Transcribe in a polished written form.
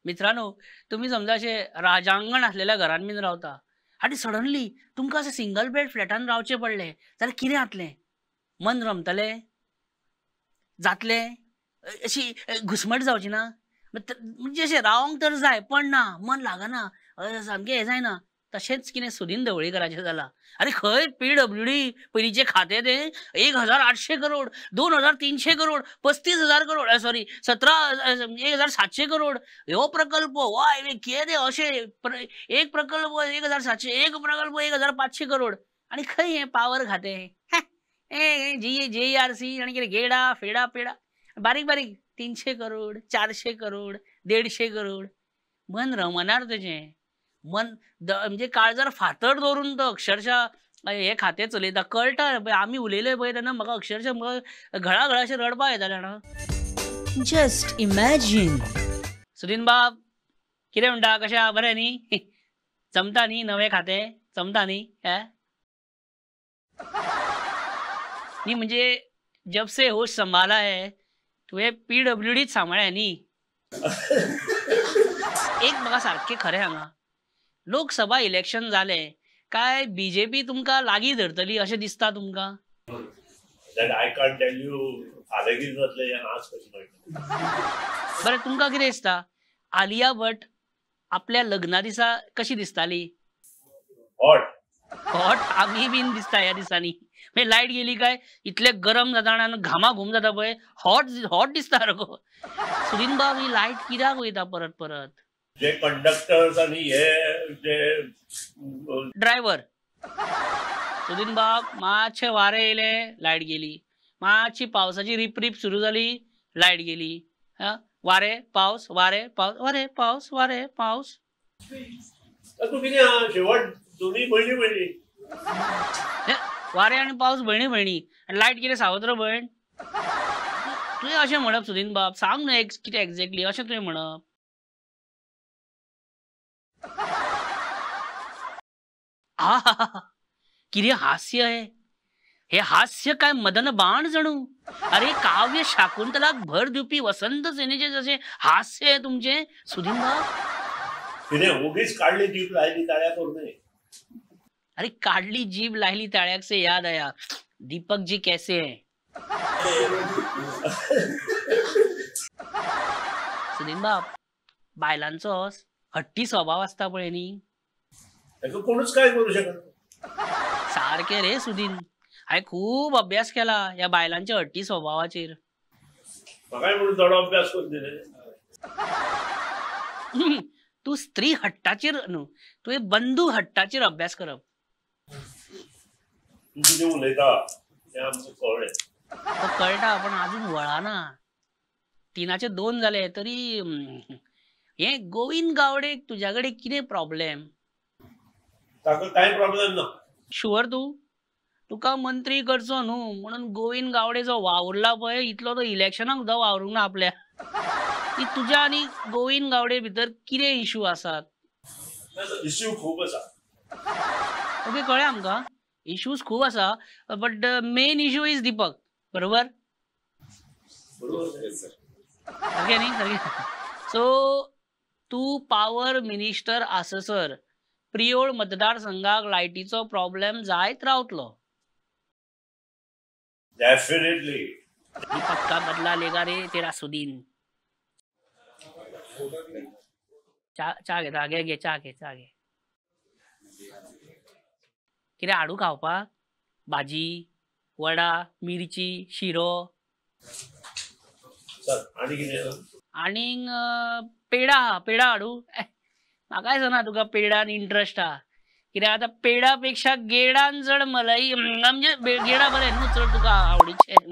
मित्रांनो, तुम्ही समजा अशे राजांगण आसलेल्या घरान बीन रावता आनी सडनली तुमकां अशें सिंगल बेड फ्लॅटान रावचें पडलें जाल्यार कितें जातलें? मन रमतलें? जातलें? अशी घुसमट जावची ना? म्हणजे अशें रावंक तर जाय पण ना, मन लागना, सामकें हें जायना. तशेंच कितें सुदीन ढवळीकराचें जालां. अरे खंय पीडब्ल्यूडी पयलींचें खातें तें 1800 करोड, 2300 करोड, 35,000 करोड, सॉरी 17,700 करोड ह्यो प्रकल्प. वाय कितें अशें एक प्रकल्प 1700, एक प्रकल्प 1500 करोड. आनी खंय हें पावर खातें, जी जेईआरसी आनी कितें गेडा फेडा पेडा बारीक बारीक 300 करोड, 400 करोड, 150 करोड. मन रमणार तेजें मन म्हणजे काळजार फातर दवरून तो अक्षरशः हे खातें चलयता. कळटा आमी उलयले पळय तेन्ना म्हाका अक्षरशः घळा घळाशें रडपा येतालें जाणा. Just imagine. सुदीन बाब कितें म्हणटा, कशें आहा, बरें न्ही? जमता न्ही नवें खातें, जमता न्ही? न्ही म्हणजे जब से होश संभाला है तुवें पीडब्ल्यूडीच सांबाळ्ळें न्ही. एक म्हाका सारकें खरें सांगा, लोकसभा इलेक्शन जालें काय बीजेपी तुमकां लागीं धरतली अशें दिसता तुमकां? बरें, तुमकां कितें दिसता, आलिया भट आपल्या लग्ना दिसा कशी दिसताली? हॉट. हॉट आमी बीन दिसता ह्या दिसांनी. मागीर लायट गेली काय इतले गरम जाता आनी घामा घूम जाता पळय, हॉट हॉट दिसता सारको. सुदीन बाब, ही लायट कित्याक वयता परत परत? जे कंडक्टर्स आणि हे जे ड्रायव्हर. सुदीन बाब, मातशे वारें येयलें लायट गेली, मातशी पावसाची रिपरीप सुरू जाली लायट गेली. वारें पावस, वारें पावस, वारें पावस, वारें पावस. तूं कितें शेवट दोनूय भयणी भयणी, वारें आनी पावस भयणी भयणी, आनी लायट कितें सावत्र भयण. तुवें अशें म्हणप सुदीन बाब, सांग न्हय कितें एक्झॅक्टली अशें तुवें म्हणप. आहा, कितें हास्य हे, हे हास्य काय मदन बाण जणू. अरे काव्य शाकुंतलाक भर दिवपी वसंत सेनेचे जशें हास्य हे तुमचें सुदीन बाब. तिने ओगीच काडली जीभ लायली ताळ्याक करू नये. अरे काडली जीभ लायली ताळ्याक से याद आया, दीपक जी कैसे हैं? सुदीन बाब, बायलांचो हट्टी स्वभाव आसता पळय न्ही, ताका कोणूच काय करू शकना. सारकें रे सुदीन, हांवें खूब अभ्यास केला ह्या बायलांच्या हट्टी स्वभावाचेर. म्हाकाय म्हणून थोडो अभ्यास करून दिले. तूं स्त्री हट्टाचेर न्हू, तुवें बंधू हट्टाचेर अभ्यास करप. तूं कितें उलयता तें आमकां कळ्ळें. तो कळटा पण अजून वळना. 3-2 जाले तरी हे गोविंद गावडे तुज्या कडेन कितें प्रॉब्लेम? ताका कांय प्रॉब्लेम ना. शुअर तूं? तुका मंत्री करचो न्हू म्हणून गोविंद गावडे जो वावुरला पळय इतलो तो इलेक्शनाक सुद्दां वावरूंक ना आपल्या. तुज्या आनी गोविंद गावडे भितर कितें इश्यू आसात? इश्यू खूब आसा. ओके, कळ्ळें आमकां इश्यूज खूब आसा, but the main issue is Deepak, बरोबर? बरोबर सारकें न्ही? सारकें. सो तूं पावर मिनिस्टर आससर प्रियोळ मतदारसंघाक लायटीचो प्रॉब्लेम जायत रावतलो. डेफिनेटली. दीपक का बदला लेगा रे तेरा सुदीन. च्या घेता? घे घे, च्या घे, च्या घे. कितें हाडू खावपाक? भाजी, वडा, मिरची, शिरो, आनीक पेडा. पेडा हाडू? म्हाका दिसना तुका पेडान इंट्रस्ट आहा. कित्याक आतां पेडा पेक्षा गेडान चड मलाई, म्हणजे गेडा बरें न्हू चड तुका आवडीचें.